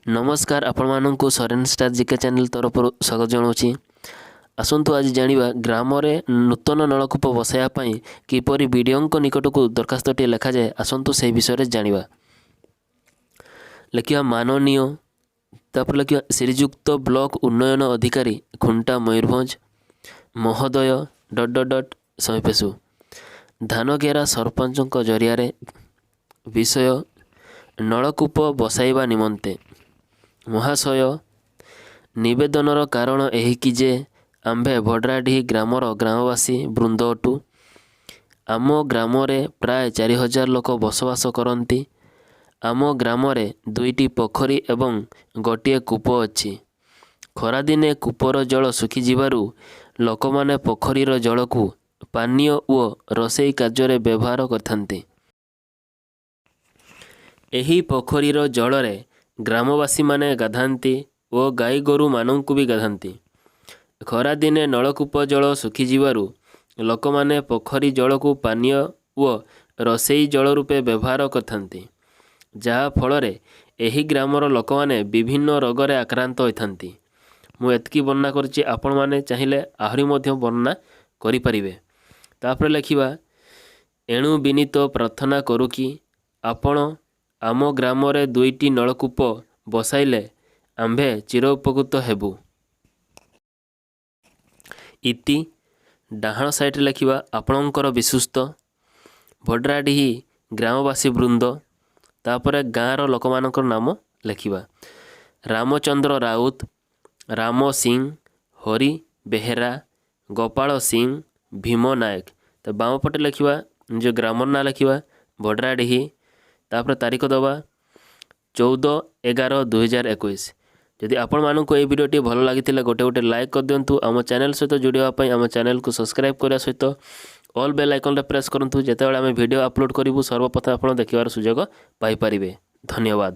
ନମସ୍କାର, ଆପଣମାନଙ୍କୁ Soren star GK channel ତରଫରୁ ସ୍ୱାଗତ ଜଣାଉଛି। ଆସନ୍ତୁ ଆଜି ଜାଣିବା, ଗ୍ରାମରେ ନୂତନ ନଳକୂପ ବସାଇବା ପାଇଁ କିପରି ବିଡ଼ିଓଙ୍କ ନିକଟକୁ ଦରଖାସ୍ତଟିଏ ଲେଖାଯାଏ। ଆସନ୍ତୁ ସେହି ବିଷୟରେ ଜାଣିବା। ଲେଖିବା ମାନନୀୟ, ତାପରେ ଲେଖିବା ଶ୍ରୀଯୁକ୍ତ ବ୍ଲକ ଉନ୍ନୟନ ଅଧିକାରୀ, ଖୁଣ୍ଟା, ମୟୂରଭଞ୍ଜ ମହୋଦୟ ଡଟ୍ ଡଟ୍ ଡଟ୍ ସମୀପେଷୁ, ଧାନଘେରା ସରପଞ୍ଚଙ୍କ ଜରିଆରେ, ବିଷୟ ନଳକୂପ ବସାଇବା ନିମନ୍ତେ। ମହାଶୟ, ନିବେଦନର କାରଣ ଏହିକି ଯେ ଆମ୍ଭେ ଭଡ୍ରାଡିହି ଗ୍ରାମର ଗ୍ରାମବାସୀ ବୃନ୍ଦ ଅଟୁ। ଆମ ଗ୍ରାମରେ ପ୍ରାୟ 4000 ଲୋକ ବସବାସ କରନ୍ତି। ଆମ ଗ୍ରାମରେ ଦୁଇଟି ପୋଖରୀ ଏବଂ ଗୋଟିଏ କୂପ ଅଛି। ଖରାଦିନେ କୂପର ଜଳ ଶୁଖିଯିବାରୁ ଲୋକମାନେ ପୋଖରୀର ଜଳକୁ ପାନୀୟ ଓ ରୋଷେଇ କାର୍ଯ୍ୟରେ ବ୍ୟବହାର କରିଥାନ୍ତି। ଏହି ପୋଖରୀର ଜଳରେ ଗ୍ରାମବାସୀମାନେ ଗାଧାନ୍ତି ଓ ଗାଈ ଗୋରୁମାନଙ୍କୁ ବି ଗାଧାନ୍ତି। ଖରାଦିନେ ନଳକୂପ ଜଳ ଶୁଖିଯିବାରୁ ଲୋକମାନେ ପୋଖରୀ ଜଳକୁ ପାନୀୟ ଓ ରୋଷେଇ ଜଳ ରୂପେ ବ୍ୟବହାର କରିଥାନ୍ତି, ଯାହାଫଳରେ ଏହି ଗ୍ରାମର ଲୋକମାନେ ବିଭିନ୍ନ ରୋଗରେ ଆକ୍ରାନ୍ତ ହୋଇଥାନ୍ତି। ମୁଁ ଏତିକି ବର୍ଣ୍ଣନା କରିଛି, ଆପଣମାନେ ଚାହିଁଲେ ଆହୁରି ମଧ୍ୟ ବର୍ଣ୍ଣନା କରିପାରିବେ। ତାପରେ ଲେଖିବା, ଏଣୁ ବିନୀତ ପ୍ରାର୍ଥନା କରୁ କି ଆପଣ ଆମ ଗ୍ରାମରେ ଦୁଇଟି ନଳକୂପ ବସାଇଲେ ଆମ୍ଭେ ଚିର ଉପକୃତ ହେବୁ। ଇତି, ଡାହାଣ ସାଇଡ଼ରେ ଲେଖିବା ଆପଣଙ୍କର ବିଶ୍ୱସ୍ତ ଭଡ୍ରାଡିହି ଗ୍ରାମବାସୀ ବୃନ୍ଦ। ତାପରେ ଗାଁର ଲୋକମାନଙ୍କର ନାମ ଲେଖିବା: ରାମଚନ୍ଦ୍ର ରାଉତ, ରାମ ସିଂ, ହରି ବେହେରା, ଗୋପାଳ ସିଂ, ଭୀମ ନାୟକ। ତ ବାମ ପଟେ ଲେଖିବା, ନିଜ ଗ୍ରାମର ନାଁ ଲେଖିବା ଭଡ୍ରାଡିହି। ତାପରେ ତାରିଖ ଦେବା 14/11/2021। ଯଦି ଆପଣମାନଙ୍କୁ ଏହି ଭିଡ଼ିଓଟି ଭଲ ଲାଗିଥିଲେ, ଗୋଟେ ଗୋଟେ ଲାଇକ୍ କରିଦିଅନ୍ତୁ। ଆମ ଚ୍ୟାନେଲ୍ ସହିତ ଯୋଡ଼ିବା ପାଇଁ ଆମ ଚ୍ୟାନେଲକୁ ସବସ୍କ୍ରାଇବ୍ କରିବା ସହିତ ଅଲ୍ ବେଲ୍ ଆଇକନ୍ରେ ପ୍ରେସ୍ କରନ୍ତୁ। ଯେତେବେଳେ ଆମେ ଭିଡ଼ିଓ ଅପଲୋଡ଼ କରିବୁ, ସର୍ବପ୍ରଥମେ ଆପଣ ଦେଖିବାର ସୁଯୋଗ ପାଇପାରିବେ। ଧନ୍ୟବାଦ।